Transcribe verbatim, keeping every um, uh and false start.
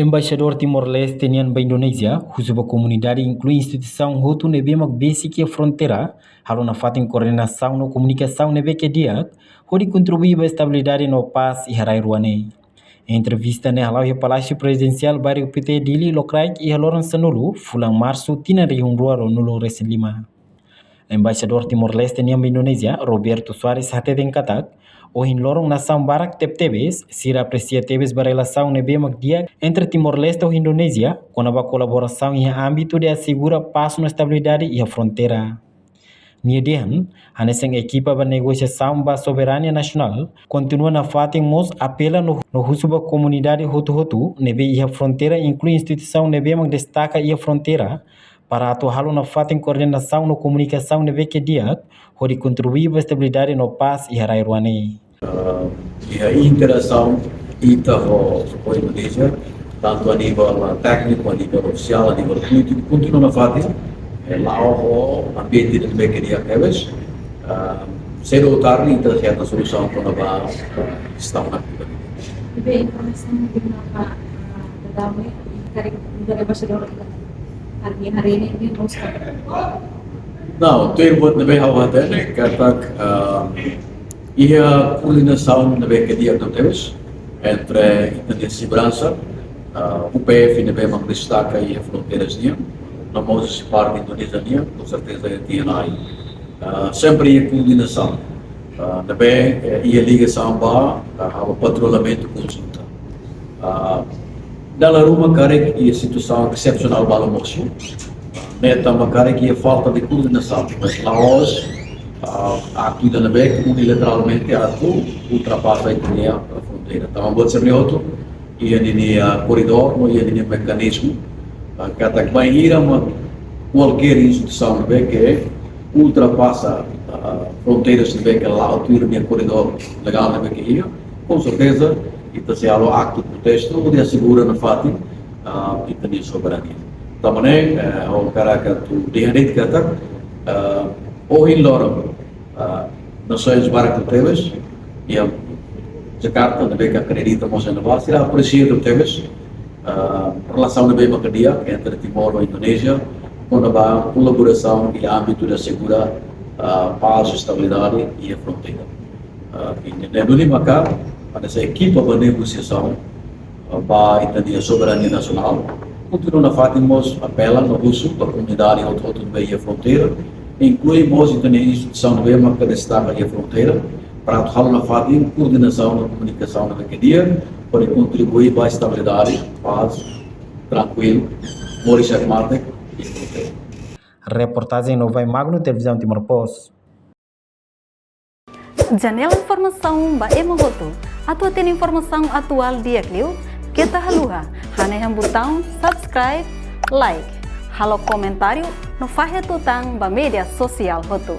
Embaixadór Timor-Leste nian ba Indonézia husu ba komunidade, inklui instituisaun hotu ne'ebé mak besik iha fronteira, halo nafatin koordenasaun no komunikasaun ne'ebé ke di'ak, hodi kontribui ba estabilidade no pás iha rai rua ne'e. Entrevista ne'e hala'o iha Palásiu Prezidensiál, Bairru Pité, Dili, lokraik iha loron sanulu fulan Marsu tinan rihun rua ruanulu resin lima. Embaixadór Timor-Leste nian ba Indonézia, Roberto Soares, hateten katak ohin loron nasaun barak tebetebes sira apresia tebes ba relasaun ne'ebé mak di'ak entre Timor-Leste ho Indonézia, kona-ba kolaborasaun iha ámbitu de asegura pás no estabilidade iha fronteira. Nia dehan, hanesan ekipa ba negosiasaun ba soberania nasionál, kontinua nafatin mós apela no, no husu ba komunidade hotu-hotu ne'ebé iha fronteira, inklui instituisaun ne'ebé mak destaka iha fronteira, para atu halo nafatin koordenasaun no komunikasaun ne'ebé ke di'ak, hodi kontribui ba estabilidade no pás iha rai rua ne'e. Ah, iha interasaun ita ho, ho Indonézia, tantu a nivel, ah, tékniku, a nivel ofisiál, a nivel polítiku, kontinua nafatin, eh, la'o ho ambiente ne'ebé ke di'ak tebes. Ah, sedu ou tarde, ita sei hetan solusaun kona-ba, ah, kestaun ne'e. Ne'ebé informasaun ne'ebé mak, ah, daudaun ne'e, karik nu'udar embaixadór, hari ini, hari ini, ini, Não, tuir buat ne'ebé ha'u hatene, katak, ah, iha koordenasaun ne'ebé ke di'ak tebes entre ita-nia seguransa, ah, U P F ne'ebé mak destaka iha fronteiras nian, no mós husi parte Indonézia nian, com certeza iha T N I. Ah, sempre iha koordenasaun. Ah, ne'ebé, eh, iha ligasaun ba, ah, halo patrullamentu konjunta. Ah, dala ruma karik iha situasaun esepsionál balu mosu. Ne'e tanba karik iha falta de koordenasaun. Mas la'ós, ah, atu ida ne'ebé ke unilateralmente atu ultrapasa ita-nia fronteira. Tanba buat sira-ne'e hotu iha ninia koridór, no iha ninia mekanizmu, ah, katak bainhira mak kualkér instituisaun ne'ebé ke ultrapasa, ah, fronteiras ne'ebé ke la'o tuir ninia koridór legál ne'ebé ke iha, com certeza, ita sei halo aktu protestu, hodi asegura nafatin, ah, ita-nia soberania. Tanba ne'e, eh, ha'u hakarak atu dehan de'it katak, ah, ohin loron, ah, nasaun barak tebes, iha Jakarta, ne'ebé ke akredita mós iha ne'ebá, sira apresia tebes, ah, relasaun ne'ebé mak di'ak entre Timor ho Indonézia, kona-ba kolaborasaun iha ámbitu de asegura, ah, pás, estabilidade iha fronteira. Ah, i ne'e duni maka, hanesan ekipa ba negosiasaun, ah, ba ita-nia soberania nasionál, kontinua nafatin mós apela no husu ba komunidade hotu-hotu ne'ebé iha fronteira, inklui mós ita-nia instituisaun ne'ebé maka destaka iha fronteira, para atu halo nafatin koordenasaun no komunikasaun ne'ebé ke di'ak, hodi kontribui ba estabilidade, pás, trankuilu, moris hakmatek iha fronteira. Reportajen Novai Magno, Televizaun Timor Post. Janela informasaun ba ema hotu. Atu hatene informasaun atuál di'ak liu, keta haluha hanehan butaun subscribe, like, halo komentáriu no fahe tutan ba média sosiál hotu.